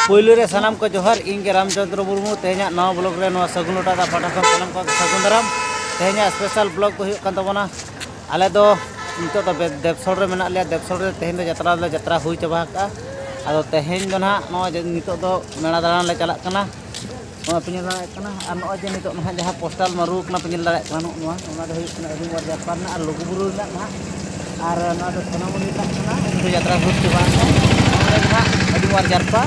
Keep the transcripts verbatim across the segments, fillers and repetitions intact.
ᱯᱳᱭᱞᱳ ᱨᱮ ᱥᱟᱱᱟᱢ ᱠᱚ ᱡᱚᱦᱟᱨ, ᱤᱧ ᱜᱮ ᱨᱟᱢᱪᱚᱸᱫᱽᱨᱚ ᱢᱩᱨᱢᱩ᱾ ᱛᱮᱦᱮᱧᱟᱜ ᱱᱟᱣᱟ ᱵᱞᱚᱜ ᱨᱮ ᱱᱚᱣᱟ ᱥᱟᱹᱜᱩᱱ ᱞᱚᱴᱟ ᱫᱟᱜ ᱯᱟᱦᱴᱟ ᱠᱷᱚᱱ ᱥᱟᱱᱟᱢ ᱠᱚ ᱥᱟᱹᱜᱩᱱ ᱫᱟᱨᱟᱢ᱾ ᱛᱮᱦᱮᱧᱟᱜ ᱥᱯᱮᱥᱟᱞ ᱵᱞᱚᱜ ᱫᱚ ᱦᱩᱭᱩᱜ ᱠᱟᱱ ᱛᱟᱵᱚᱱᱟ, ᱟᱞᱮ ᱫᱚ ᱱᱤᱛᱚᱜ ᱫᱚ ᱵᱮ-, ᱫᱮᱵᱽᱥᱚᱞ ᱨᱮ ᱢᱮᱱᱟᱜ ᱞᱮᱭᱟ᱾ ᱫᱮᱵᱽᱥᱚᱞ ᱨᱮ ᱛᱮᱦᱮᱧ ᱫᱚ ᱡᱟᱛᱨᱟ ᱞᱮ ᱡᱟᱛᱨᱟ ᱦᱩᱭ ᱪᱟᱵᱟ ᱟᱠᱟᱫᱼᱟ᱾ ᱟᱫᱚ ᱛᱮᱦᱮᱧ ᱫᱚ ᱱᱟᱦᱟᱜ ᱱᱚᱜᱼᱚᱭ ᱡᱮ ᱱᱤᱛᱚᱜ ᱫᱚ ᱢᱮᱞᱟ ᱫᱟᱬᱟᱱ ᱞᱮ ᱪᱟᱞᱟᱜ ᱠᱟᱱᱟ᱾ ᱱᱚᱜᱼᱚᱭ ᱯᱮ ᱧᱮᱞ ᱫᱟᱲᱮᱭᱟᱜ ᱠᱟᱱᱟ᱾ ᱟᱨ ᱱᱚᱜᱼᱚᱭ ᱡᱮ ᱱᱤᱛᱚᱜ ᱱᱟᱦᱟᱜ ᱡᱟᱦᱟᱸ ᱯᱳᱥᱴᱟᱞ ᱢᱟᱹᱨᱩ ᱠᱟᱱᱟ ᱯᱮ ᱧᱮᱞ ᱫᱟᱲᱮᱭᱟᱜ ᱠᱟᱱᱟ, ᱱᱚᱜᱼᱚ ᱱᱚᱣᱟ, ᱚᱱᱟ ᱫᱚ ᱦᱩᱭᱩᱜ ᱠᱟᱱᱟ ᱟᱹᱫᱤᱢ ᱚᱣᱟᱨ ᱡᱟᱨᱯᱟ ᱨᱮᱱᱟᱜ ᱟᱨ ᱞᱩᱜᱩᱵᱩᱨᱩ ᱨᱮᱱᱟᱜ ᱱᱟᱦᱟᱜ᱾ ᱟᱨ ᱱᱚᱣᱟ ᱫᱚ ᱥᱳᱱᱟᱢᱩᱱᱤ ᱨᱮᱱᱟᱜ ᱠᱟᱱᱟ, ᱩᱱᱠᱩ ᱫᱚ ᱡᱟᱛᱨᱟ ᱜᱨᱩᱯ ᱪᱟᱵᱟ ᱟᱠᱟᱱᱟ᱾ ᱱᱚᱜᱼᱚ ᱱᱚᱰᱮ ᱱᱟᱦᱟᱜ ᱟᱹᱫᱤᱢ ᱚᱣᱟᱨ ᱡᱟᱨᱯᱟ᱾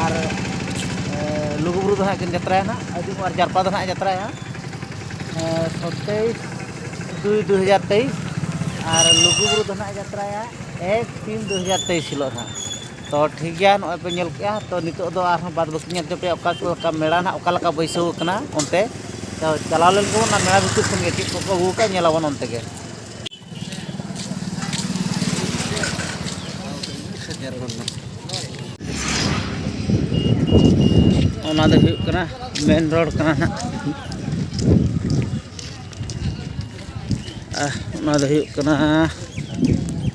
ᱟᱨ, ᱮ, ᱞᱩᱜᱩᱵᱩᱨᱩ ᱫᱚ ᱦᱟᱸᱜ ᱠᱤᱱ ᱡᱟᱛᱨᱟᱭᱟ ᱱᱟᱦᱟᱜ, ᱟᱹᱫᱤᱢ ᱚᱣᱟᱨ ᱡᱟᱨᱯᱟ ᱫᱚ ᱱᱟᱦᱟᱜ ᱡᱟᱛᱨᱟᱭᱟ, ᱮ, ᱥᱟᱛᱟᱭᱤᱥ ᱫᱩᱭ ᱫᱩ ᱦᱟᱡᱟᱨ ᱛᱮᱭᱤᱥ᱾ ᱟᱨ ᱞᱩᱜᱩᱵᱩᱨᱩ ᱫᱚ ᱱᱟᱦᱟᱜ ᱡᱟᱛᱨᱟᱭᱟ ᱮᱠ ᱛᱤᱱ ᱫᱩ ᱦᱟᱡᱟᱨ ᱛᱮᱭᱤᱥ ᱦᱤᱞᱳᱜ ᱱᱟᱦᱟᱜ᱾ ᱛᱚ ᱴᱷᱤᱠ ᱜᱮᱭᱟ, ᱱᱚᱜᱼᱚᱭ ᱯᱮ ᱧᱮᱞ ᱠᱮᱜᱼᱟ᱾ ᱛᱚ ᱱᱤᱛᱚᱜ ᱫᱚ ᱟᱨᱦᱚᱸ ᱵᱟᱫ ᱵᱟᱹᱠᱤ ᱧᱮᱞ ᱦᱚᱪᱚ ᱯᱮᱭᱟ, ᱚᱠᱟ ᱞᱮᱠᱟ ᱢᱮᱞᱟ ᱱᱟᱦᱟᱜ ᱚᱠᱟ ᱞᱮᱠᱟ ᱵᱟᱹᱭᱥᱟᱹᱣ ᱠᱟᱱᱟ ᱚᱱᱛᱮ᱾ ᱛᱚ ᱪᱟᱞᱟᱣ ᱞᱮᱱ ᱜᱮᱵᱚᱱ ᱚᱱᱟ ᱢᱮᱞᱟ ᱵᱷᱤᱛᱤᱨ ᱠᱷᱚᱱ ᱜᱮ ᱪᱮᱫ ᱠᱚᱠᱚ ᱟᱹᱜᱩ ᱟᱠᱟᱫ, ᱧᱮᱞᱟᱵᱚᱱ ᱚᱱᱛᱮ ᱜᱮ᱾ ᱚᱱᱟ ᱫᱚ ᱦᱩᱭᱩᱜ ᱠᱟᱱᱟ ᱢᱮᱱ ᱨᱳᱰ ᱠᱟᱱᱟ ᱱᱟᱦᱟᱜ᱾ ᱟᱨ ᱚᱱᱟ ᱫᱚ ᱦᱩᱭᱩᱜ ᱠᱟᱱᱟ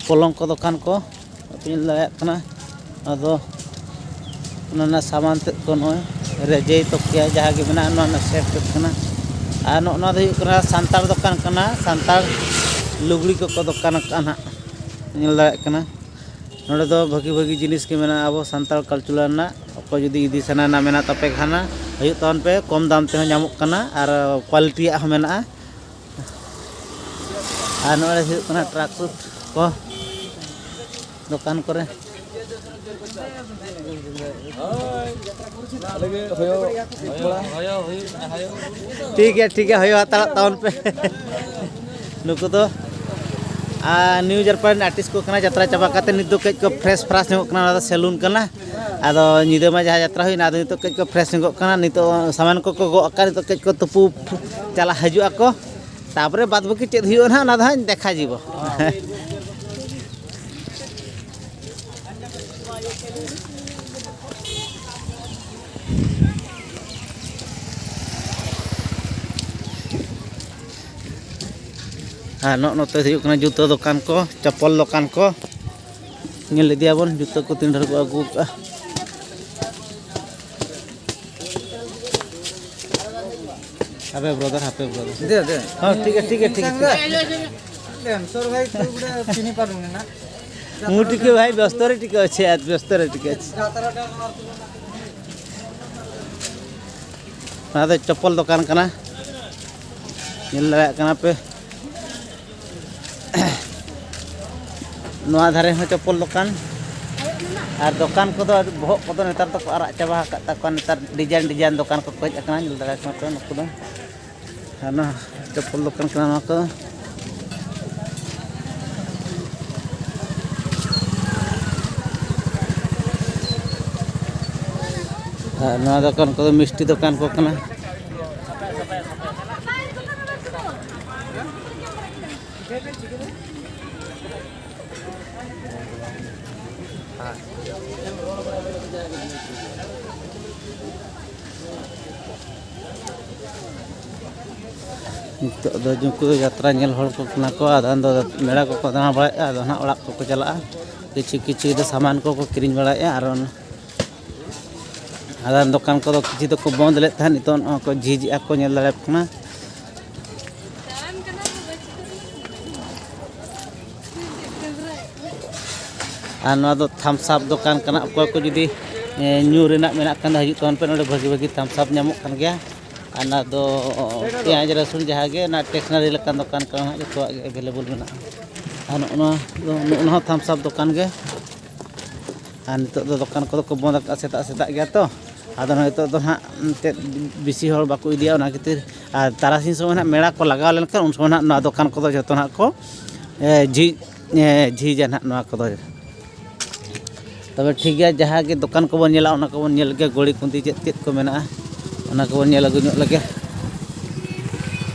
ᱯᱚᱞᱚᱝ ᱠᱚ ᱫᱚᱠᱟᱱ ᱠᱚ᱾ ᱵᱟᱯᱮ ᱧᱮᱞ ᱫᱟᱲᱮᱭᱟᱜ ᱠᱟᱱᱟ᱾ ᱟᱫᱚ ᱚᱱᱟ ᱨᱮᱱᱟᱜ ᱥᱟᱢᱟᱱ ᱛᱮᱫ ᱠᱚ ᱱᱚᱜᱼᱚᱭ ᱨᱮᱡᱮᱭ ᱛᱚᱠᱤᱭᱟ ᱡᱟᱦᱟᱸ ᱜᱮ ᱢᱮᱱᱟᱜᱼᱟ, ᱱᱚᱣᱟ ᱨᱮᱱᱟᱜ ᱥᱮᱴ ᱛᱮᱫ ᱠᱟᱱᱟ᱾ ᱟᱨ ᱱᱚᱜᱼᱚ ᱱᱚᱣᱟ ᱫᱚ ᱦᱩᱭᱩᱜ ᱠᱟᱱᱟ ᱥᱟᱱᱛᱟᱲ ᱫᱚᱠᱟᱱ ᱠᱟᱱᱟ, ᱥᱟᱱᱛᱟᱲ ᱞᱩᱜᱽᱲᱤ ᱠᱚᱠᱚ ᱫᱚᱠᱟᱱ ᱟᱠᱟᱫᱼᱟ ᱱᱟᱦᱟᱜ, ᱧᱮᱞ ᱫᱟᱲᱮᱭᱟᱜ ᱠᱟᱱᱟ᱾ ᱱᱚᱰᱮ ᱫᱚ ᱵᱷᱟᱹᱜᱤ ᱵᱷᱟᱹᱜᱤ ᱡᱤᱱᱤᱥ ᱜᱮ ᱢᱮᱱᱟᱜᱼᱟ ᱟᱵᱚ ᱥᱟᱱᱛᱟᱲ ᱠᱟᱞᱪᱟᱨ ᱨᱮᱱᱟᱜ᱾ ᱚᱠᱚᱭ ᱡᱩᱫᱤ ᱤᱫᱤ ᱥᱟᱱᱟ ᱨᱮᱱᱟᱜ ᱢᱮᱱᱟᱜ ᱛᱟᱯᱮ ᱠᱷᱟᱱ, ᱦᱤᱡᱩᱜ ᱛᱟᱵᱚᱱ ᱯᱮ, ᱠᱚᱢ ᱫᱟᱢ ᱛᱮᱦᱚᱸ ᱧᱟᱢᱚᱜ ᱠᱟᱱᱟ ᱟᱨ ᱠᱣᱟᱞᱤᱴᱤᱭᱟᱜ ᱦᱚᱸ ᱢᱮᱱᱟᱜᱼᱟ᱾ ᱟᱨ ᱱᱚᱜᱼᱚᱭ ᱦᱩᱭᱩᱜ ᱠᱟᱱᱟ ᱴᱨᱟᱠ ᱥᱩᱴ ᱠᱚ ᱫᱚᱠᱟᱱ ᱠᱚᱨᱮ᱾ ᱴᱷᱤᱠ ᱜᱮᱭᱟ, ᱴᱷᱤᱠ ᱜᱮᱭᱟ, ᱦᱩᱭᱩᱜ ᱦᱟᱛᱟᱲᱚᱜ ᱛᱟᱵᱚᱱ ᱯᱮ᱾ ᱱᱩᱠᱩ ᱫᱚ ᱟᱨ ᱱᱤᱭᱩ ᱡᱟᱨᱯᱟ ᱨᱮᱱ ᱟᱨᱴᱤᱥᱴ ᱠᱚ ᱠᱟᱱᱟ᱾ ᱡᱟᱛᱨᱟ ᱪᱟᱵᱟ ᱠᱟᱛᱮ ᱱᱤᱛ ᱫᱚ ᱠᱟᱹᱡ ᱠᱚ ᱯᱷᱨᱮᱥ ᱯᱷᱨᱟᱥ ᱧᱚᱜᱚᱜ ᱠᱟᱱᱟ, ᱚᱱᱟ ᱫᱚ ᱥᱮᱞᱩᱱ ᱠᱟᱱᱟ᱾ ᱟᱫᱚ ᱧᱤᱫᱟᱹ ᱢᱟ ᱡᱟᱦᱟᱸ ᱡᱟᱛᱨᱟ ᱦᱩᱭᱱᱟ, ᱟᱫᱚ ᱱᱤᱛᱚᱜ ᱠᱟᱹᱡ ᱠᱚ ᱯᱷᱨᱮᱥ ᱧᱚᱜᱚᱜ ᱠᱟᱱᱟ᱾ ᱱᱤᱛᱚᱜ ᱥᱟᱢᱟᱱ ᱠᱚᱠᱚ ᱜᱚᱜ ᱟᱠᱟᱫ, ᱱᱤᱛᱚᱜ ᱠᱟᱹᱡ ᱠᱚ ᱛᱩᱯᱩ ᱪᱟᱞᱟᱜ ᱦᱤᱡᱩᱜ ᱟᱠᱚ᱾ ᱛᱟᱯᱚᱨᱮ ᱵᱟᱫ ᱵᱟᱹᱠᱤ ᱪᱮᱫ ᱦᱩᱭᱩᱜᱼᱟ ᱱᱟᱦᱟᱜ, ᱚᱱᱟ ᱫᱚ ᱦᱟᱸᱜ ᱫᱮᱠᱷᱟ ᱡᱤᱵᱚ᱾ ᱟᱨ ᱱᱚᱜᱼᱚ ᱱᱚᱛᱮ ᱦᱩᱭᱩᱜ ᱠᱟᱱᱟ ᱡᱩᱛᱟᱹ ᱫᱚᱠᱟᱱ ᱠᱚ, ᱪᱟᱯᱚᱞ ᱫᱚᱠᱟᱱ ᱠᱚ᱾ ᱧᱮᱞ ᱤᱫᱤᱭᱟᱵᱚᱱ ᱡᱩᱛᱟᱹ ᱠᱚ ᱛᱤᱱ ᱰᱷᱮᱨ ᱠᱚ ᱟᱹᱜᱩ ᱠᱟᱜᱼᱟ᱾ ᱦᱟᱯᱮ ᱵᱨᱚᱫᱟᱨ, ᱦᱟᱯᱮ ᱵᱨᱚᱫᱟᱨ᱾ ᱫᱮ, ᱫᱮ᱾ ᱦᱚᱸ, ᱴᱷᱤᱠ ᱜᱮᱭᱟ, ᱴᱷᱤᱠ ᱜᱮᱭᱟ, ᱴᱷᱤᱠ ᱜᱮᱭᱟ, ᱴᱷᱤᱠ ᱜᱮᱭᱟ᱾ ᱮᱢ, ᱥᱚᱨ ᱵᱷᱟᱭ, ᱛᱩ ᱜᱩᱰᱟ ᱪᱤᱱᱤ ᱯᱟᱨᱚᱢ ᱮᱱᱟ᱾ ᱢᱩ ᱴᱷᱤᱠ ᱜᱮᱭᱟ ᱵᱷᱟᱭ, ᱵᱮᱥᱛᱚ ᱨᱮ ᱴᱷᱤᱠ ᱟᱪᱷᱮ, ᱟᱡ ᱵᱮᱥᱛᱚ ᱨᱮ ᱴᱷᱤᱠ ᱟᱪᱷᱮ᱾ ᱱᱚᱣᱟ ᱫᱚ ᱪᱚᱯᱯᱚᱞ ᱫᱚᱠᱟᱱ ᱠᱟᱱᱟ, ᱧᱮᱞ ᱫᱟᱲᱮᱭᱟᱜ ᱠᱟᱱᱟ ᱯᱮ᱾ ᱱᱚᱣᱟ ᱫᱷᱟᱨᱮ ᱦᱚᱸ ᱪᱚᱯᱯᱚᱞ ᱫᱚᱠᱟᱱ᱾ ᱟᱨ ᱫᱚᱠᱟᱱ ᱠᱚᱫᱚ ᱵᱚᱦᱚᱜ ᱠᱚᱫᱚ ᱱᱮᱛᱟᱨ ᱫᱚᱠᱚ ᱟᱨᱟᱜ ᱪᱟᱵᱟ ᱟᱠᱟᱫ ᱛᱟᱠᱚᱣᱟ᱾ ᱱᱮᱛᱟᱨ ᱰᱤᱡᱟᱭᱤᱱ ᱰᱤᱡᱟᱭᱤᱱ ᱫᱚᱠᱟᱱ ᱠᱚᱠᱚ ᱦᱮᱡ ᱟᱠᱟᱱᱟ, ᱧᱮᱞ ᱫᱟᱲᱮᱭᱟᱜ ᱠᱟᱱᱟ ᱯᱮ ᱱᱩᱠᱩ ᱫᱚ᱾ ᱟᱨ ᱱᱚᱣᱟ ᱪᱚᱯᱯᱚᱞ ᱫᱚᱠᱟᱱ ᱠᱟᱱᱟ ᱱᱚᱣᱟ ᱠᱚ᱾ ᱟᱨ ᱱᱚᱣᱟ ᱫᱚᱠᱟᱱ ᱠᱚᱫᱚ ᱢᱤᱥᱴᱤ ᱫᱚᱠᱟᱱ ᱠᱚ ᱠᱟᱱᱟ᱾ ᱱᱤᱛᱚᱜ ᱫᱚ ᱱᱩᱠᱩ ᱫᱚ ᱡᱟᱛᱨᱟ ᱧᱮᱞ ᱦᱚᱲ ᱠᱚ ᱠᱟᱱᱟ ᱠᱚ, ᱟᱫᱚ ᱢᱮᱲᱟ ᱠᱚᱠᱚ ᱫᱟᱬᱟ ᱵᱟᱲᱟᱭᱮᱫᱼᱟ, ᱟᱫᱚ ᱱᱟᱦᱟᱜ ᱚᱲᱟᱜ ᱠᱚᱠᱚ ᱪᱟᱞᱟᱜᱼᱟ᱾ ᱠᱤᱪᱷᱩ ᱠᱤᱪᱷᱩ ᱫᱚ ᱥᱟᱢᱟᱱ ᱠᱚᱠᱚ ᱠᱤᱨᱤᱧ ᱵᱟᱲᱟᱭᱮᱫᱼᱟ, ᱟᱨ ᱚᱱᱟ ᱟᱫᱷᱟᱱ ᱫᱚᱠᱟᱱ ᱠᱚᱫᱚ ᱠᱤᱪᱷᱩ ᱫᱚᱠᱚ ᱵᱚᱱᱫ ᱞᱮᱫ ᱛᱟᱦᱮᱸᱫ, ᱱᱤᱛᱚᱜ ᱱᱚᱜᱼᱚᱭ ᱠᱚ ᱡᱷᱤᱡ ᱮᱜᱼᱟ ᱠᱚ, ᱧᱮᱞ ᱫᱟᱲᱮᱭᱟᱜ ᱠᱟᱱᱟ᱾ ᱟᱨ ᱱᱚᱣᱟ ᱫᱚ ᱛᱷᱟᱢᱥ ᱟᱯ ᱫᱚᱠᱟᱱ ᱠᱟᱱᱟ᱾ ᱚᱠᱚᱭ ᱠᱚ ᱡᱩᱫᱤ, ᱮ, ᱧᱩ ᱨᱮᱱᱟᱜ ᱢᱮᱱᱟᱜ ᱠᱷᱟᱱ ᱫᱚ ᱦᱤᱡᱩᱜ ᱛᱟᱵᱚᱱ ᱯᱮ, ᱱᱚᱰᱮ ᱵᱷᱟᱹᱜᱤ ᱵᱷᱟᱹᱜᱤ ᱛᱷᱟᱢᱥ ᱟᱯ ᱧᱟᱢᱚᱜ ᱠᱟᱱ ᱜᱮᱭᱟ᱾ ᱟᱨ ᱚᱱᱟ ᱫᱚ ᱯᱮᱸᱭᱟᱡᱽ ᱨᱟᱹᱥᱩᱱ ᱡᱟᱦᱟᱸ ᱜᱮ, ᱚᱱᱟ ᱴᱮᱥᱱᱟᱨᱤ ᱞᱮᱠᱟᱱ ᱫᱚᱠᱟᱱ ᱠᱟᱱᱟ ᱦᱟᱸᱜ, ᱡᱚᱛᱚᱣᱟᱜ ᱜᱮ ᱮᱵᱮᱞᱮᱵᱚᱞ ᱢᱮᱱᱟᱜᱼᱟ᱾ ᱟᱨ ᱱᱚᱜᱼᱚ ᱱᱚᱣᱟ ᱫᱚ, ᱱᱚᱜᱼᱚ ᱱᱚᱣᱟ ᱦᱚᱸ ᱛᱷᱟᱢᱥ ᱟᱯ ᱫᱚᱠᱟᱱ ᱜᱮ᱾ ᱟᱨ ᱱᱤᱛᱚᱜ ᱫᱚ ᱫᱚᱠᱟᱱ ᱠᱚᱫᱚ ᱠᱚ ᱵᱚᱱᱫ ᱟᱠᱟᱫᱼᱟ, ᱥᱮᱛᱟᱜ ᱥᱮᱛᱟᱜ ᱜᱮᱭᱟ ᱛᱚ᱾ ᱟᱫᱚ ᱱᱤᱛᱚᱜ ᱫᱚ ᱱᱟᱦᱟᱜ ᱮᱱᱛᱮᱫ ᱵᱮᱥᱤ ᱦᱚᱲ ᱵᱟᱠᱚ ᱤᱫᱤᱭᱟ, ᱚᱱᱟ ᱠᱷᱟᱹᱛᱤᱨ᱾ ᱟᱨ ᱛᱟᱨᱟᱥᱤᱧ ᱥᱚᱢᱚᱭ ᱱᱟᱦᱟᱜ ᱢᱮᱞᱟ ᱠᱚ ᱞᱟᱜᱟᱣ ᱞᱮᱱᱠᱷᱟᱱ, ᱩᱱ ᱥᱚᱢᱚᱭ ᱱᱟᱦᱟᱜ ᱱᱚᱣᱟ ᱫᱚᱠᱟᱱ ᱠᱚᱫᱚ ᱡᱚᱛᱚ ᱱᱟᱦᱟᱜ ᱠᱚ, ᱮ, ᱡᱷᱤᱡᱽ, ᱮ, ᱡᱷᱤᱡᱟ ᱱᱟᱦᱟᱜ ᱱᱚᱣᱟ ᱠᱚᱫᱚ᱾ ᱛᱚᱵᱮ ᱴᱷᱤᱠ ᱜᱮᱭᱟ, ᱡᱟᱦᱟᱸ ᱜᱮ ᱫᱚᱠᱟᱱ ᱠᱚᱵᱚᱱ ᱧᱮᱞᱟ, ᱚᱱᱟ ᱠᱚᱵᱚᱱ ᱧᱮᱞ ᱜᱮᱭᱟ, ᱜᱷᱩᱲᱤ ᱠᱩᱱᱛᱤ ᱪᱮᱫ ᱪᱮᱫ ᱠᱚ ᱢᱮᱱᱟᱜᱼᱟ, ᱚᱱᱟ ᱠᱚᱵᱚᱱ ᱧᱮᱞ ᱟᱹᱜᱩ ᱧᱚᱜ ᱞᱮᱜᱮ᱾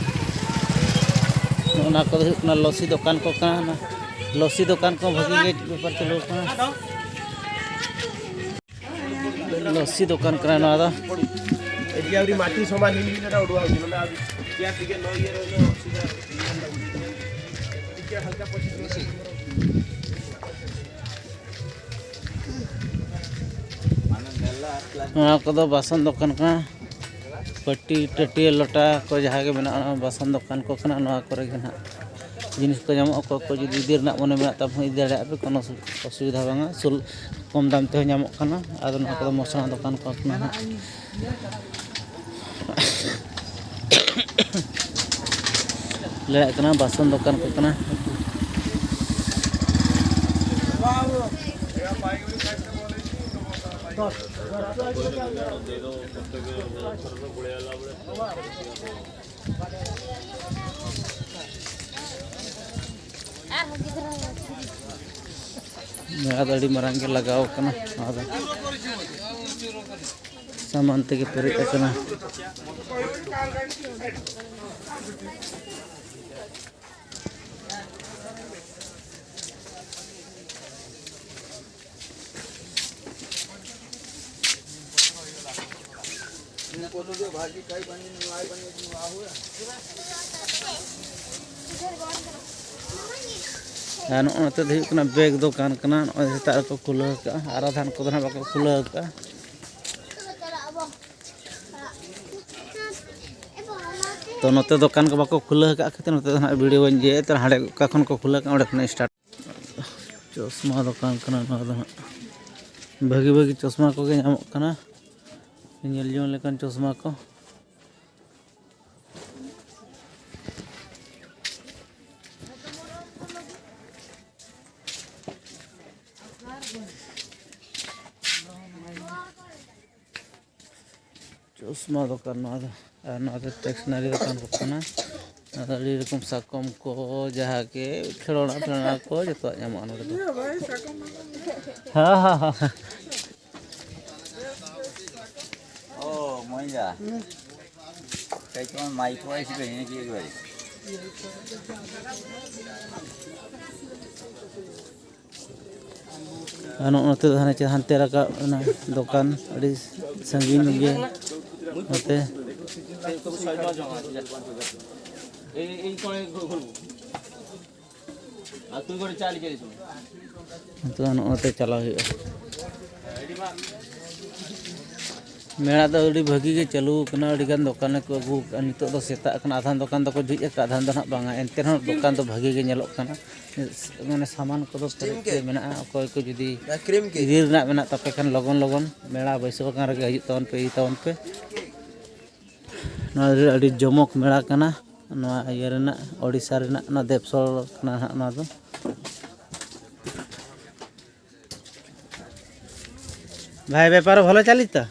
ᱱᱚᱜᱼᱚ ᱱᱚᱣᱟ ᱠᱚᱫᱚ ᱦᱩᱭᱩᱜ ᱠᱟᱱᱟ ᱞᱚᱥᱤ ᱫᱚᱠᱟᱱ ᱠᱚ ᱠᱟᱱᱟ᱾ ᱚᱱᱟ ᱞᱚᱥᱤ ᱫᱚᱠᱟᱱ ᱠᱚ ᱵᱷᱟᱹᱜᱤ ᱜᱮ ᱵᱮᱯᱟᱨ ᱪᱟᱹᱞᱩ ᱟᱠᱟᱱᱟ᱾ ᱞᱚᱥᱤ ᱫᱚᱠᱟᱱ ᱠᱟᱱᱟ ᱱᱚᱣᱟ ᱫᱚ᱾ ᱱᱚᱣᱟ ᱠᱚᱫᱚ ᱵᱟᱥᱚᱱ ᱫᱚᱠᱟᱱ ᱠᱟᱱᱟ᱾ ᱵᱟᱹᱴᱤ, ᱴᱟᱹᱴᱭᱟᱹ, ᱞᱚᱴᱟ ᱠᱚ ᱡᱟᱦᱟᱸ ᱜᱮ ᱢᱮᱱᱟᱜᱼᱟ, ᱚᱱᱟ ᱵᱟᱥᱚᱱ ᱫᱚᱠᱟᱱ ᱠᱚ ᱠᱟᱱᱟ᱾ ᱱᱚᱣᱟ ᱠᱚᱨᱮ ᱜᱮ ᱱᱟᱦᱟᱜ ᱡᱤᱱᱤᱥ ᱠᱚ ᱧᱟᱢᱚᱜᱼᱟ᱾ ᱚᱠᱚᱭ ᱠᱚ ᱡᱩᱫᱤ ᱤᱫᱤ ᱨᱮᱱᱟᱜ ᱢᱚᱱᱮ ᱢᱮᱱᱟᱜ ᱛᱟᱵᱚᱱ, ᱤᱫᱤ ᱫᱟᱲᱮᱭᱟᱜᱼᱟ ᱯᱮ, ᱠᱳᱱᱳ ᱚᱥᱩᱵᱤᱫᱷᱟ ᱵᱟᱝᱟ᱾ ᱥᱩᱞ-, ᱠᱚᱢ ᱫᱟᱢ ᱛᱮᱦᱚᱸ ᱧᱟᱢᱚᱜ ᱠᱟᱱᱟ᱾ ᱟᱫᱚ ᱱᱚᱣᱟ ᱠᱚᱫᱚ ᱢᱚᱥᱞᱟ ᱫᱚᱠᱟᱱ ᱠᱚ ᱠᱟᱱᱟ ᱱᱟᱦᱟᱜ᱾ ᱞᱟᱹᱭᱟᱜ ᱠᱟᱱᱟ ᱵᱟᱥᱚᱱ ᱫᱚᱠᱟᱱ ᱠᱚ ᱠᱟᱱᱟ᱾ ᱢᱮᱞᱟ ᱫᱚ ᱟᱹᱰᱤ ᱢᱟᱨᱟᱝ ᱜᱮ ᱞᱟᱜᱟᱣ ᱠᱟᱱᱟ᱾ ᱱᱚᱣᱟ ᱫᱚ ᱥᱟᱢᱟᱱ ᱛᱮᱜᱮ ᱯᱮᱨᱮᱡ ᱟᱠᱟᱱᱟ᱾ ᱟᱨ ᱱᱚᱜᱼᱚ ᱱᱚᱛᱮ ᱫᱚ ᱦᱩᱭᱩᱜ ᱠᱟᱱᱟ ᱵᱮᱜᱽ ᱫᱚᱠᱟᱱ ᱠᱟᱱᱟ᱾ ᱱᱚᱜᱼᱚᱭ ᱥᱮᱛᱟᱜ ᱨᱮᱠᱚ ᱠᱷᱩᱞᱟᱹᱣ ᱠᱟᱜᱼᱟ, ᱟᱨ ᱟᱫᱷᱟᱱ ᱠᱚᱫᱚ ᱱᱟᱦᱟᱜ ᱵᱟᱠᱚ ᱠᱷᱩᱞᱟᱹᱣ ᱠᱟᱜᱼᱟ᱾ ᱛᱚ ᱱᱚᱛᱮ ᱫᱚᱠᱟᱱ ᱠᱚ ᱵᱟᱠᱚ ᱠᱷᱩᱞᱟᱹᱣ ᱠᱟᱜ ᱠᱷᱟᱹᱛᱤᱨ ᱱᱚᱛᱮ ᱫᱚ ᱱᱟᱦᱟᱜ ᱵᱷᱤᱰᱤᱭᱳ ᱵᱟᱹᱧ ᱤᱭᱟᱹᱭᱟ᱾ ᱛᱚ ᱦᱟᱸᱰᱮ ᱚᱠᱟ ᱠᱷᱚᱱ ᱠᱚ ᱠᱷᱩᱞᱟᱹᱣ ᱠᱟᱜᱼᱟ, ᱚᱸᱰᱮ ᱠᱷᱚᱱᱟᱜ ᱥᱴᱟᱨᱴ᱾ ᱪᱚᱥᱢᱟ ᱫᱚᱠᱟᱱ ᱠᱟᱱᱟ ᱱᱚᱣᱟ ᱫᱚ ᱦᱟᱸᱜ᱾ ᱵᱷᱟᱹᱜᱤ ᱵᱷᱟᱹᱜᱤ ᱪᱚᱥᱢᱟ ᱠᱚᱜᱮ ᱧᱟᱢᱚᱜ ᱠᱟᱱᱟ, ᱧᱮᱞ ᱡᱚᱝ ᱞᱮᱠᱟᱱ ᱪᱚᱥᱢᱟ ᱠᱚ᱾ ᱪᱚᱥᱢᱟ ᱫᱚᱠᱟᱱ ᱱᱚᱣᱟ ᱫᱚ, ᱟᱨ ᱱᱚᱣᱟ ᱫᱚ ᱴᱮᱠᱥᱱᱟᱨᱤ ᱫᱚᱠᱟᱱ ᱠᱚ ᱠᱟᱱᱟ᱾ ᱱᱚᱣᱟ ᱫᱚ ᱟᱹᱰᱤ ᱨᱚᱠᱚᱢ ᱥᱟᱠᱚᱢ ᱠᱚ, ᱡᱟᱦᱟᱸ ᱜᱮ ᱠᱷᱮᱞᱳᱱᱟ ᱯᱷᱮᱞᱳᱱᱟ ᱠᱚ, ᱡᱚᱛᱚᱣᱟᱜ ᱧᱟᱢᱚᱜᱼᱟ ᱱᱚᱰᱮ ᱫᱚ᱾ ᱦᱮᱸ, ᱦᱮᱸ, ᱦᱮᱸ᱾ ᱚ, ᱢᱚᱭᱱᱟ᱾ ᱠᱟᱹᱡ ᱪᱩᱞᱩᱝ ᱢᱟᱭᱤᱠ ᱠᱚ ᱮᱥᱮ ᱠᱟᱹᱡ ᱦᱮᱸ ᱪᱮᱫ ᱠᱚ᱾ ᱟᱨ ᱱᱚᱜᱼᱚ ᱱᱚᱛᱮ ᱫᱚ ᱦᱟᱱᱮ ᱪᱮ ᱦᱟᱱᱛᱮ ᱨᱟᱠᱟᱵ ᱮᱱᱟ ᱫᱚᱠᱟᱱ, ᱟᱹᱰᱤ ᱥᱟᱺᱜᱤᱧ ᱜᱮ ᱱᱚᱛᱮ᱾ ᱱᱤᱛᱚᱜ ᱱᱚᱜᱼᱚ ᱱᱚᱛᱮ ᱪᱟᱞᱟᱣ ᱦᱩᱭᱩᱜᱼᱟ᱾ ᱢᱮᱞᱟ ᱫᱚ ᱟᱹᱰᱤ ᱵᱷᱟᱹᱜᱤ ᱜᱮ ᱪᱟᱹᱞᱩ ᱟᱠᱟᱱᱟ, ᱟᱹᱰᱤ ᱜᱟᱱ ᱫᱚᱠᱟᱱ ᱠᱚ ᱟᱹᱜᱩ ᱟᱠᱟᱫᱼᱟ᱾ ᱱᱤᱛᱚᱜ ᱫᱚ ᱥᱮᱛᱟᱜ ᱟᱠᱟᱱᱟ, ᱟᱫᱷᱟᱱ ᱫᱚᱠᱟᱱ ᱫᱚᱠᱚ ᱡᱷᱤᱡ ᱟᱠᱟᱫᱼᱟ, ᱟᱫᱷᱟᱱ ᱫᱚ ᱱᱟᱦᱟᱜ ᱵᱟᱝᱟ᱾ ᱮᱱᱛᱮ ᱨᱮᱦᱚᱸ ᱫᱚᱠᱟᱱ ᱫᱚ ᱵᱷᱟᱹᱜᱤ ᱜᱮ ᱧᱮᱞᱚᱜ ᱠᱟᱱᱟ, ᱢᱟᱱᱮ ᱥᱟᱢᱟᱱ ᱠᱚᱫᱚ ᱯᱮᱨᱮᱡ ᱜᱮ ᱢᱮᱱᱟᱜᱼᱟ᱾ ᱚᱠᱚᱭ ᱠᱚ ᱡᱩᱫᱤ ᱤᱫᱤ ᱨᱮᱱᱟᱜ ᱢᱮᱱᱟᱜ ᱛᱟᱯᱮ ᱠᱷᱟᱱ, ᱞᱚᱜᱚᱱ ᱞᱚᱜᱚᱱ ᱢᱮᱞᱟ ᱵᱟᱹᱭᱥᱟᱹᱠᱷ ᱟᱠᱟᱱ ᱨᱮᱜᱮ ᱦᱤᱡᱩᱜ ᱛᱟᱵᱚᱱ ᱯᱮ, ᱤᱫᱤ ᱛᱟᱵᱚᱱ ᱯᱮ᱾ ᱱᱚᱣᱟ ᱟᱹᱰᱤ ᱡᱚᱢᱚᱠ ᱢᱮᱞᱟ ᱠᱟᱱᱟ, ᱱᱚᱣᱟ ᱤᱭᱟᱹ ᱨᱮᱱᱟᱜ, ᱳᱰᱤᱥᱟ ᱨᱮᱱᱟᱜ, ᱱᱚᱣᱟ ᱫᱮᱯᱥᱚᱞ ᱠᱟᱱᱟ ᱦᱟᱸᱜ ᱱᱚᱣᱟ ᱫᱚ᱾ ᱵᱷᱟᱭ, ᱵᱮᱯᱟᱨ ᱵᱷᱟᱞᱚ ᱪᱟᱞᱤᱛ ᱛᱚ?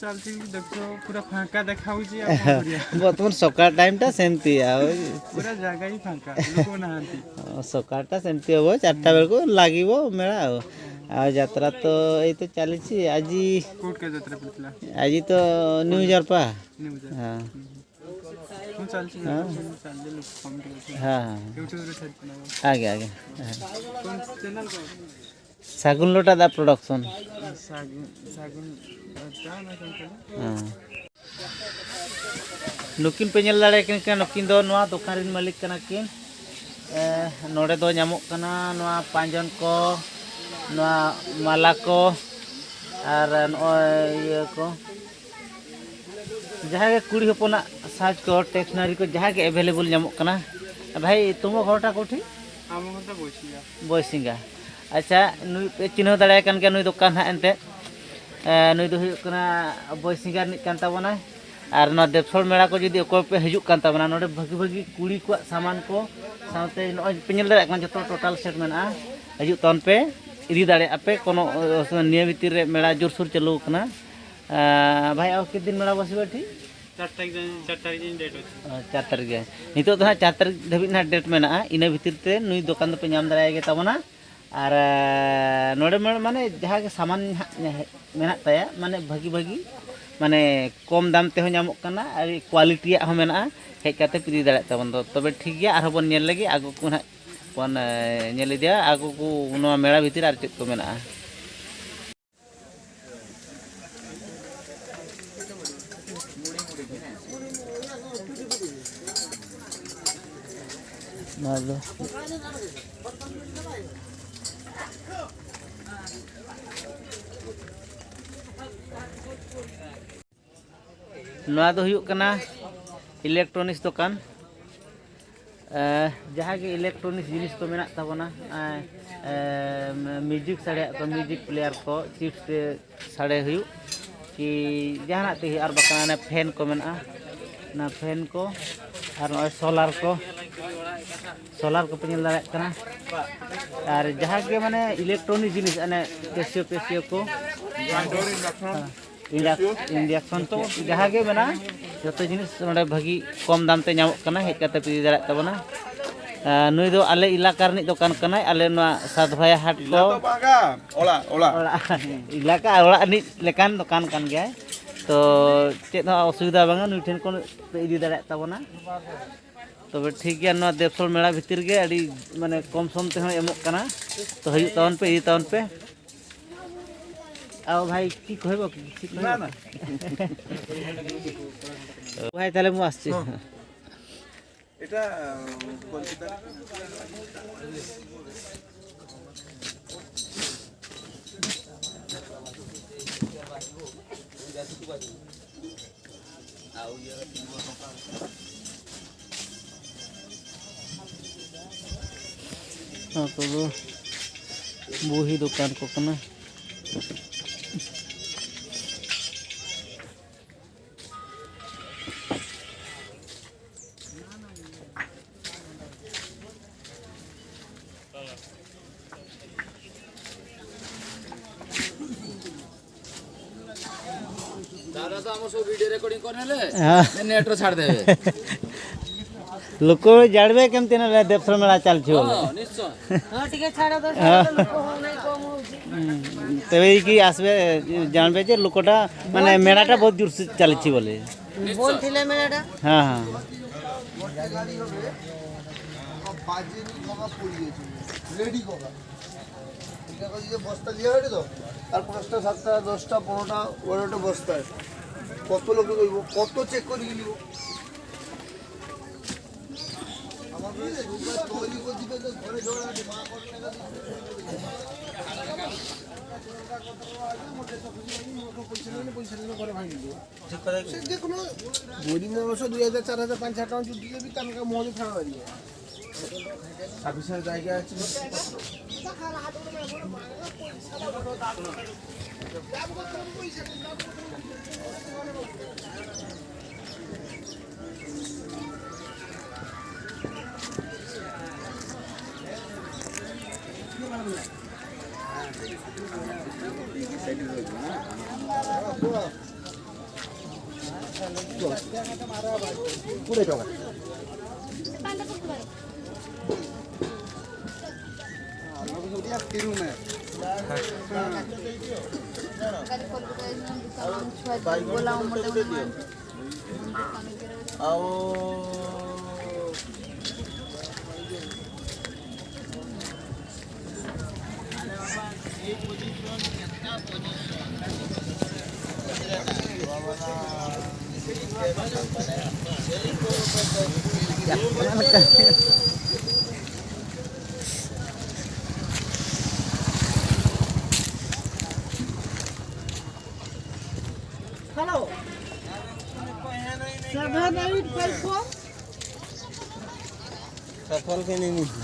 ଚାଲିଛି, ଦେଖ, ପୁରା ଫାଙ୍କା ଦେଖା ହଉଛି, ଆଉ କ'ଣ କରିବା? ବର୍ତ୍ତମାନ ସକାଳ ଟାଇମ୍ଟା ସେମିତି ଆଉ। ପୁରା ଜାଗା ହିଁ ଫାଙ୍କା, ଲୋକ ନାହାନ୍ତି। ହଁ, ସକାଳଟା ସେମିତି ହବ, ଚାରିଟା ବେଳକୁ ଲାଗିବ ମେଳା ଆଉ। ଆଉ ଯାତ୍ରା ତ ଏଇ ତ ଚାଲିଛି। ଆଜି କୋଉଠିକା ଯାତ୍ରା ପଡ଼ିଥିଲା? ଆଜି ତ ନ୍ୟୁ ଜରପା। ନ୍ୟୁ ଜରପା। ହଁ। ହୁଁ, ହୁଁ। ମୁଁ ଚାଲିଛି, ହଁ। ଚାଲିଛି, ଲୋକ କମ୍ ଟିକେ ଅଛନ୍ତି। ହଁ, ହଁ। YouTube ରେ ଛାଡ଼ିକି ନବ। ଆଜ୍ଞା, ଆଜ୍ଞା। ହଁ। କ'ଣ ଚ୍ୟାନେଲ କ'ଣ? ଶାଗୁନ ଲୋଟା ଦା ପ୍ରଡକ୍ସନ। ଶାଗୁନ, ଶାଗୁନ ଲୋଟା ନା କ'ଣ କହିଲ? ᱦᱮᱸ᱾ ᱱᱩᱠᱤᱱ ᱯᱮ ᱧᱮᱞ ᱫᱟᱲᱮᱭᱟᱠᱤᱱ ᱠᱟᱱᱟ, ᱱᱩᱠᱤᱱ ᱫᱚ ᱱᱚᱣᱟ ᱫᱚᱠᱟᱱ ᱨᱮᱱ ᱢᱟᱹᱞᱤᱠ ᱠᱟᱱᱟ ᱠᱤᱱ᱾ ᱮ, ᱱᱚᱰᱮ ᱫᱚ ᱧᱟᱢᱚᱜ ᱠᱟᱱᱟ ᱱᱚᱣᱟ ᱯᱟᱸᱡᱚᱱ ᱠᱚ, ᱱᱚᱣᱟ ᱢᱟᱞᱟ ᱠᱚ, ᱟᱨ ᱱᱚᱜᱼᱚᱭ ᱤᱭᱟᱹ ᱠᱚ, ᱡᱟᱦᱟᱸ ᱜᱮ ᱠᱩᱲᱤ ᱦᱚᱯᱚᱱᱟᱜ ᱥᱟᱡᱽ ᱠᱚ, ᱴᱮᱠᱥᱱᱟᱨᱤ ᱠᱚ, ᱡᱟᱦᱟᱸ ᱜᱮ ᱮᱵᱮᱞᱮᱵᱚᱞ ᱧᱟᱢᱚᱜ ᱠᱟᱱᱟ᱾ ᱵᱷᱟᱭ, ᱛᱩᱢᱚ ᱜᱷᱚᱨᱴᱟ ᱠᱚᱴᱷᱤ? ᱟᱢ ᱜᱷᱚᱨᱴᱟ ᱵᱚᱭᱥᱤᱝᱜᱟ᱾ ᱵᱚᱭᱥᱤᱝᱜᱟ᱾ ᱟᱪᱪᱷᱟ, ᱱᱩᱭ ᱯᱮ ᱪᱤᱱᱦᱟᱹᱣ ᱫᱟᱲᱮᱭᱟᱭ ᱠᱟᱱ ᱜᱮᱭᱟ, ᱱᱩᱭ ᱫᱚᱠᱟᱱ ᱦᱟᱸᱜ ᱮᱱᱛᱮᱫ᱾ ᱮ, ᱱᱩᱭ ᱫᱚ ᱦᱩᱭᱩᱜ ᱠᱟᱱᱟ ᱵᱚᱭᱥᱤᱝᱜᱟ ᱨᱤᱱᱤᱡ ᱠᱟᱱ ᱛᱟᱵᱚᱱᱟᱭ᱾ ᱟᱨ ᱱᱚᱣᱟ ᱫᱮᱯᱥᱚᱞ ᱢᱮᱞᱟ ᱠᱚ ᱡᱩᱫᱤ ᱚᱠᱚᱭ ᱯᱮ ᱦᱤᱡᱩᱜ ᱠᱟᱱ ᱛᱟᱵᱚᱱᱟ, ᱱᱚᱰᱮ ᱵᱷᱟᱹᱜᱤ ᱵᱷᱟᱹᱜᱤ ᱠᱩᱲᱤ ᱠᱚᱣᱟᱜ ᱥᱟᱢᱟᱱ ᱠᱚ, ᱥᱟᱶᱛᱮ ᱱᱚᱜᱼᱚᱭ ᱯᱮ ᱧᱮᱞ ᱫᱟᱲᱮᱭᱟᱜ ᱠᱟᱱᱟ, ᱡᱚᱛᱚ ᱴᱳᱴᱟᱞ ᱥᱮᱴ ᱢᱮᱱᱟᱜᱼᱟ᱾ ᱦᱤᱡᱩᱜ ᱛᱟᱵᱚᱱ ᱯᱮ, ᱤᱫᱤ ᱫᱟᱲᱮᱭᱟᱜᱼᱟ ᱯᱮ, ᱠᱳᱱᱳ, ᱚ, ᱱᱤᱭᱟᱹ ᱵᱷᱤᱛᱤᱨ ᱨᱮ ᱢᱮᱞᱟ ᱡᱳᱨᱥᱳᱨ ᱪᱟᱹᱞᱩ ᱟᱠᱟᱱᱟ᱾ ᱟᱸ, ᱵᱷᱟᱭ, ᱟᱨ ᱠᱤᱛ ᱫᱤᱱ ᱢᱮᱞᱟ ᱵᱚᱥᱤᱵᱟ ᱴᱷᱤᱠ? ᱪᱟᱨ ᱛᱟᱹᱨᱤᱠᱷ ᱫᱤᱱ, ᱪᱟᱨ ᱛᱟᱹᱨᱤᱠᱷ ᱫᱤᱱ ᱰᱮᱴ ᱚᱪᱷᱮ᱾ ᱚ, ᱪᱟᱨ ᱛᱟᱹᱨᱤᱠᱷ ᱨᱮ᱾ ᱱᱤᱛᱚᱜ ᱫᱚ ᱦᱟᱸᱜ ᱪᱟᱨ ᱛᱟᱹᱨᱤᱠᱷ ᱫᱷᱟᱹᱵᱤᱡ ᱱᱟᱦᱟᱜ ᱰᱮᱴ ᱢᱮᱱᱟᱜᱼᱟ᱾ ᱤᱱᱟᱹ ᱵᱷᱤᱛᱤᱨ ᱛᱮ ᱱᱩᱭ ᱫᱚᱠᱟᱱ ᱫᱚᱯᱮ ᱧᱟᱢ ᱫᱟᱲᱮᱭᱟᱭ ᱜᱮ ᱛᱟᱵᱚᱱᱟ᱾ ᱟᱨ, ᱮ, ᱱᱚᱰᱮ ᱢᱟ-, ᱢᱟᱱᱮ ᱡᱟᱦᱟᱸ ᱜᱮ ᱥᱟᱢᱟᱱ ᱦᱟᱸᱜ ᱢᱮᱱᱟᱜ ᱛᱟᱭᱟ, ᱢᱟᱱᱮ ᱵᱷᱟᱹᱜᱤ ᱵᱷᱟᱹᱜᱤ, ᱢᱟᱱᱮ ᱠᱚᱢ ᱫᱟᱢ ᱛᱮᱦᱚᱸ ᱧᱟᱢᱚᱜ ᱠᱟᱱᱟ, ᱟᱨ ᱠᱣᱟᱞᱤᱴᱤᱭᱟᱜ ᱦᱚᱸ ᱢᱮᱱᱟᱜᱼᱟ᱾ ᱦᱮᱡ ᱠᱟᱛᱮ ᱯᱮ ᱤᱫᱤ ᱫᱟᱲᱮᱭᱟᱜ ᱛᱟᱵᱚᱱ ᱫᱚ᱾ ᱛᱚᱵᱮ ᱴᱷᱤᱠ ᱜᱮᱭᱟ, ᱟᱨᱦᱚᱸ ᱵᱚᱱ ᱧᱮᱞ ᱞᱮᱜᱮ, ᱟᱜᱩ ᱠᱚ ᱱᱟᱦᱟᱜ ᱵᱚᱱ, ᱮ, ᱧᱮᱞ ᱤᱫᱤᱭᱟ᱾ ᱟᱜᱩ ᱠᱚ ᱱᱚᱣᱟ ᱢᱮᱞᱟ ᱵᱷᱤᱛᱤᱨ ᱨᱮ ᱟᱨ ᱪᱮᱫ ᱠᱚ ᱢᱮᱱᱟᱜᱼᱟ᱾ ᱱᱚᱣᱟ ᱫᱚ ᱱᱚᱣᱟ ᱫᱚ ᱦᱩᱭᱩᱜ ᱠᱟᱱᱟ ᱤᱞᱮᱠᱴᱨᱚᱱᱤᱠᱥ ᱫᱚᱠᱟᱱ᱾ ᱮ, ᱡᱟᱦᱟᱸ ᱜᱮ ᱤᱞᱮᱠᱴᱨᱚᱱᱤᱠᱥ ᱡᱤᱱᱤᱥ ᱠᱚ ᱢᱮᱱᱟᱜ ᱛᱟᱵᱚᱱᱟ, ᱮ, ᱮ, ᱢᱤᱭᱩᱡᱤᱠ ᱥᱟᱰᱮᱭᱟᱜ ᱠᱚ, ᱢᱤᱭᱩᱡᱤᱠ ᱯᱞᱮᱭᱟᱨ ᱠᱚ, ᱪᱤᱯᱥ ᱛᱮ ᱥᱟᱰᱮ ᱦᱩᱭᱩᱜ ᱠᱤ ᱡᱟᱦᱟᱱᱟᱜ ᱛᱮᱜᱮ, ᱟᱨ ᱵᱟᱠᱷᱟᱱ ᱚᱱᱮ ᱯᱷᱮᱱ ᱠᱚ ᱢᱮᱱᱟᱜᱼᱟ, ᱚᱱᱟ ᱯᱷᱮᱱ ᱠᱚ, ᱟᱨ ᱱᱚᱜᱼᱚᱭ ᱥᱳᱞᱟᱨ ᱠᱚ, ᱥᱳᱞᱟᱨ ᱠᱚᱯᱮ ᱧᱮᱞ ᱫᱟᱲᱮᱭᱟᱜ ᱠᱟᱱᱟ᱾ ᱟᱨ ᱡᱟᱦᱟᱸ ᱜᱮ ᱢᱟᱱᱮ ᱤᱞᱮᱠᱴᱨᱚᱱᱤᱠ ᱡᱤᱱᱤᱥ, ᱚᱱᱮ ᱠᱮᱥᱤᱭᱳ ᱯᱮᱥᱤᱭᱳ ᱠᱚ, ᱤᱱᱰᱟᱠ-, ᱤᱱᱰᱟᱠᱥᱚᱱ ᱠᱚ, ᱡᱟᱦᱟᱸ ᱜᱮ ᱢᱮᱱᱟᱜᱼᱟ, ᱡᱚᱛᱚ ᱡᱤᱱᱤᱥ ᱱᱚᱰᱮ ᱵᱷᱟᱹᱜᱤ ᱠᱚᱢ ᱫᱟᱢ ᱛᱮ ᱧᱟᱢᱚᱜ ᱠᱟᱱᱟ, ᱦᱮᱡ ᱠᱟᱛᱮ ᱯᱮ ᱤᱫᱤ ᱫᱟᱲᱮᱭᱟᱜ ᱛᱟᱵᱚᱱᱟ᱾ ᱟᱨ ᱱᱩᱭ ᱫᱚ ᱟᱞᱮ ᱮᱞᱟᱠᱟ ᱨᱤᱱᱤᱡ ᱫᱚᱠᱟᱱ ᱠᱟᱱᱟᱭ, ᱟᱞᱮ ᱱᱚᱣᱟ ᱥᱟᱛ ᱵᱷᱟᱭᱟ ᱦᱟᱴ ᱠᱚ᱾ ᱤᱞᱟ ᱛᱚ ᱵᱟᱝᱟ, ᱚᱲᱟᱜ, ᱚᱲᱟᱜ᱾ ᱚᱲᱟᱜ, ᱮᱞᱟᱠᱟ ᱚᱲᱟᱜ ᱨᱤᱱᱤᱡ ᱞᱮᱠᱟᱱ ᱫᱚᱠᱟᱱ ᱠᱟᱱ ᱜᱮᱭᱟᱭ, ᱛᱚ ᱪᱮᱫ ᱦᱚᱸ ᱚᱥᱩᱵᱤᱫᱷᱟ ᱵᱟᱝᱟ, ᱱᱩᱭ ᱴᱷᱮᱱ ᱠᱷᱚᱱ ᱯᱮ ᱤᱫᱤ ᱫᱟᱲᱮᱭᱟᱜ ᱛᱟᱵᱚᱱᱟ᱾ ᱛᱚᱵᱮ ᱴᱷᱤᱠ ᱜᱮᱭᱟ, ᱱᱚᱣᱟ ᱫᱮᱵᱥᱚᱞ ᱢᱮᱞᱟ ᱵᱷᱤᱛᱤᱨ ᱜᱮ ᱟᱹᱰᱤ ᱢᱟᱱᱮ ᱠᱚᱢ ᱥᱚᱢ ᱛᱮᱦᱚᱸ ᱮᱢᱚᱜ ᱠᱟᱱᱟ, ᱛᱚ ᱦᱤᱡᱩᱜ ᱛᱟᱵᱚᱱ ᱯᱮ, ᱤᱫᱤ ᱛᱟᱵᱚᱱ ᱯᱮ᱾ ᱟᱣ ᱵᱷᱟᱭ, ᱠᱤ ᱠᱚᱦᱮᱵᱚ ᱠᱤ? ᱠᱤ ᱠᱚᱦᱮᱵᱚ? ᱱᱟ, ᱱᱟ᱾ ᱵᱷᱟᱭ, ᱛᱟᱦᱞᱮ ᱢᱩ ᱟᱥᱪᱤ᱾ ᱦᱚᱸ᱾ ᱮᱴᱟ, ᱠᱚᱞᱠᱟᱛᱟ᱾ ᱱᱚᱣᱟ ᱠᱚᱫᱚ ᱵᱩᱦᱤ ᱫᱚᱠᱟᱱ ᱠᱚ ᱠᱟᱱᱟ᱾ ଦାଦା ତ ଆମ ସବୁ ଭିଡ଼ିଓ ରେକର୍ଡିଂ କରିନେଲେ। ହଁ। ନେଟ୍ ରେ ଛାଡ଼ିଦେବେ। ଲୋକ ଜାଣିବେ କେମିତି ନହେଲେ ଦେବସର ମେଳା ଚାଲିଛି ବୋଲି। ହଁ, ନିଶ୍ଚୟ। ହଁ, ଟିକେ ଛାଡ଼ ତ, ହଁ। ଛାଡ଼ ତ, ଲୋକ ହଉ ନାହିଁ, କମ୍ ହଉଛି। ହୁଁ, ତେବେ ହେଇକି ଆସିବେ, ଜାଣିବେ ଯେ ଲୋକଟା, ମାନେ, ମେଳାଟା ବହୁତ ଜୋରସେ ଚାଲିଛି ବୋଲି। ନିଶ୍ଚୟ। ବନ୍ଦ ଥିଲେ ମେଳାଟା। ହଁ, ହଁ। ବାଜେନି, ଜମା ପୋଡ଼ି ଯାଇଛି। ରେଡ଼ି କର। ଏଇଟା କଣ ଇଏ ବସ୍ତା ଦିଆ ହବ ତ? ତାର ପାଞ୍ଚଟା, ସାତଟା, ଦଶଟା, ପନ୍ଦରଟା, ଗୋଟେ ଗୋଟେ ବସ୍ତା। କତ ଲୋକ କହିବ, କତ ଚେକ୍ କରିକି ନିବ? ଆମର ଗୋଟେ ସୁଗାର ତୈରି କରିକି ତ ଘରେ ଜଣା ଅଛି, ମା କରିଲେ পঁচিশ হাজার করে ভাঙিয়ে দিও। ঠিক করে। সে যে কোনো গরিব মানুষ দুই হাজার, চার হাজার, পাঁচ হাজার টাকা যদি দিলে, তার কাছে মনে খাওয়া দাঁড়িয়ে। ছাব্বিশ হাজার জায়গা আছে। Hello. Seven eight five four. Shuffle ke nahi mili.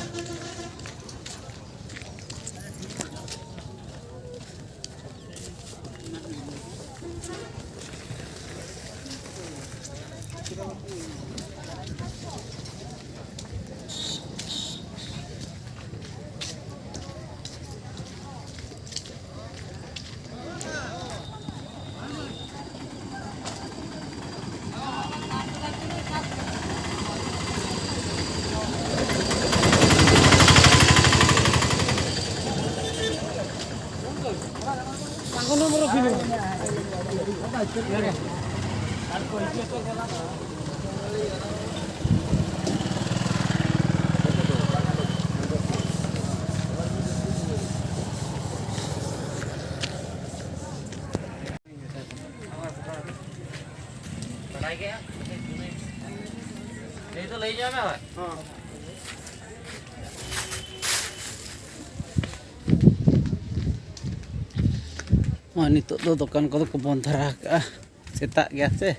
ᱵᱟᱰᱟᱭ ᱜᱮᱭᱟ᱾ ᱞᱟᱹᱭ ᱫᱚ ᱞᱟᱹᱭ ᱧᱚᱜ ᱢᱮ ᱦᱳᱭ᱾ ᱱᱚᱜᱼᱚᱭ ᱱᱤᱛᱚᱜ ᱫᱚ ᱫᱚᱠᱟᱱ ᱠᱚᱫᱚ ᱠᱚ ᱵᱚᱱᱫ ᱫᱷᱟᱨᱟ ᱟᱠᱟᱜᱼᱟ, ᱥᱮᱛᱟᱜ ᱜᱮᱭᱟ ᱥᱮ᱾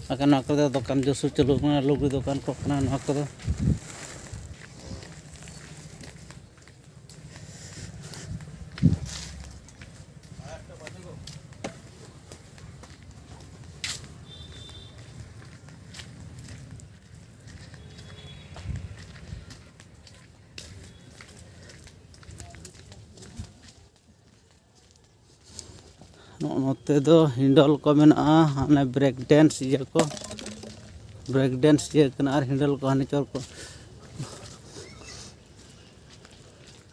ᱵᱟᱠᱷᱟᱱ ᱱᱚᱣᱟ ᱠᱚᱨᱮ ᱫᱚ ᱫᱚᱠᱟᱱ ᱡᱳᱨᱥᱳᱨ ᱪᱟᱹᱞᱩ ᱟᱠᱟᱱᱟ, ᱞᱩᱜᱽᱲᱤ ᱫᱚᱠᱟᱱ ᱠᱚ ᱠᱟᱱᱟ ᱱᱚᱣᱟ ᱠᱚᱫᱚ᱾ ᱱᱚᱜᱼᱚ ᱱᱚᱛᱮ ᱫᱚ ᱦᱤᱱᱰᱚᱞ ᱠᱚ ᱢᱮᱱᱟᱜᱼᱟ, ᱦᱟᱱᱮ ᱵᱨᱮᱠ ᱰᱮᱱᱥ ᱤᱭᱟᱹ ᱠᱚ, ᱵᱨᱮᱠ ᱰᱮᱱᱥ ᱤᱭᱟᱹ ᱠᱟᱱᱟ, ᱟᱨ ᱦᱤᱱᱰᱚᱞ ᱠᱚ ᱦᱟᱱᱮ ᱪᱚᱨ ᱠᱚ,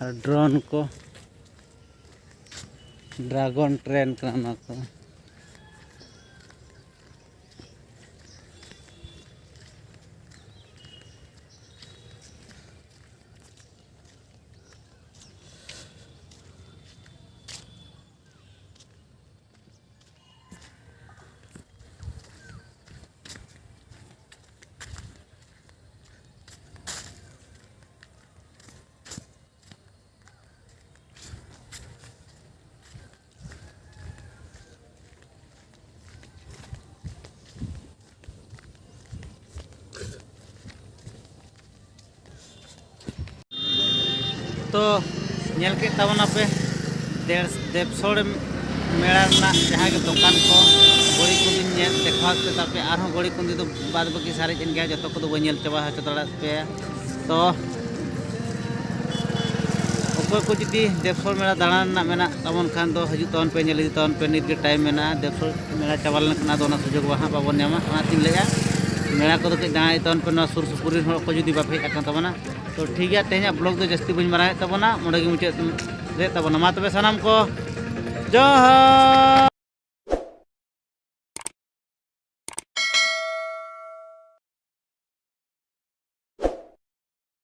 ᱟᱨ ᱰᱨᱳᱱ ᱠᱚ, ᱰᱨᱟᱜᱚᱱ ᱴᱨᱮᱱ ᱠᱟᱱᱟ ᱚᱱᱟ ᱠᱚ᱾ ᱛᱚ, ᱧᱮᱞ ᱠᱮᱫ ᱛᱟᱵᱚᱱᱟᱯᱮ ᱫᱮᱲ-, ᱫᱮᱵᱽᱥᱚᱲ ᱢᱮᱞᱟ ᱨᱮᱱᱟᱜ ᱡᱟᱦᱟᱸ ᱜᱮ ᱫᱚᱠᱟᱱ ᱠᱚ, ᱜᱷᱚᱲᱤ ᱠᱚᱞᱤᱧ ᱧᱮᱞ ᱫᱮᱠᱷᱟᱣ ᱠᱮᱫ ᱛᱟᱯᱮ, ᱟᱨᱦᱚᱸ ᱜᱷᱚᱲᱤ ᱠᱚ ᱫᱚ ᱵᱟᱫ ᱵᱟᱹᱠᱤ ᱥᱟᱨᱮᱡ ᱮᱱ ᱜᱮᱭᱟ, ᱡᱚᱛᱚ ᱠᱚᱫᱚ ᱵᱟᱹᱧ ᱧᱮᱞ ᱪᱟᱵᱟ ᱦᱚᱪᱚ ᱫᱟᱲᱮᱭᱟᱜ ᱯᱮᱭᱟ᱾ ᱛᱚ, ᱚᱠᱚᱭ ᱠᱚ ᱡᱩᱫᱤ ᱫᱮᱵᱽᱥᱚᱲ ᱢᱮᱞᱟ ᱫᱟᱬᱟᱱ ᱨᱮᱱᱟᱜ ᱢᱮᱱᱟᱜ ᱛᱟᱵᱚᱱ ᱠᱷᱟᱱ ᱫᱚ, ᱦᱤᱡᱩᱜ ᱛᱟᱵᱚᱱ ᱯᱮ, ᱧᱮᱞ ᱤᱫᱤ ᱛᱟᱵᱚᱱ ᱯᱮ, ᱱᱤᱛ ᱜᱮ ᱴᱟᱭᱤᱢ ᱢᱮᱱᱟᱜᱼᱟ᱾ ᱫᱮᱵᱽᱥᱚᱲ ᱢᱮᱞᱟ ᱪᱟᱵᱟ ᱞᱮᱱᱠᱷᱟᱱ ᱟᱫᱚ ᱚᱱᱟ ᱥᱩᱡᱳᱜᱽ ᱦᱟᱸᱜ ᱵᱟᱵᱚᱱ ᱧᱟᱢᱟ᱾ ᱚᱱᱟᱛᱤᱧ ᱞᱟᱹᱭᱮᱫᱼᱟ, ᱢᱮᱞᱟ ᱠᱚᱫᱚ ᱠᱟᱹᱡ ᱫᱟᱬᱟ ᱤᱫᱤ ᱛᱟᱵᱚᱱ ᱯᱮ, ᱱᱚᱣᱟ ᱥᱩᱨ ᱥᱩᱯᱩᱨ ᱨᱮᱱ ᱦᱚᱲ ᱠᱚ ᱡᱩᱫᱤ ᱵᱟᱯᱮ ᱦᱮᱡ ᱟᱠᱟᱱ ᱛᱟᱵᱚᱱᱟ᱾ ᱛᱚ, ᱴᱷᱤᱠ ᱜᱮᱭᱟ, ᱛᱮᱦᱮᱧᱟᱜ ᱵᱞᱚᱜ ᱫᱚ ᱡᱟᱹᱥᱛᱤ ᱵᱟᱹᱧ ᱢᱟᱨᱟᱝᱮᱫ ᱛᱟᱵᱚᱱᱟ, ᱚᱸᱰᱮ ᱜᱮ ᱢᱩᱪᱟᱹᱫ ᱨᱮᱫ ᱛᱟᱵᱚᱱᱟ᱾ ᱢᱟ ᱛᱚᱵᱮ ᱥᱟᱱᱟᱢ ᱠᱚ ᱡᱚᱦᱟᱨ᱾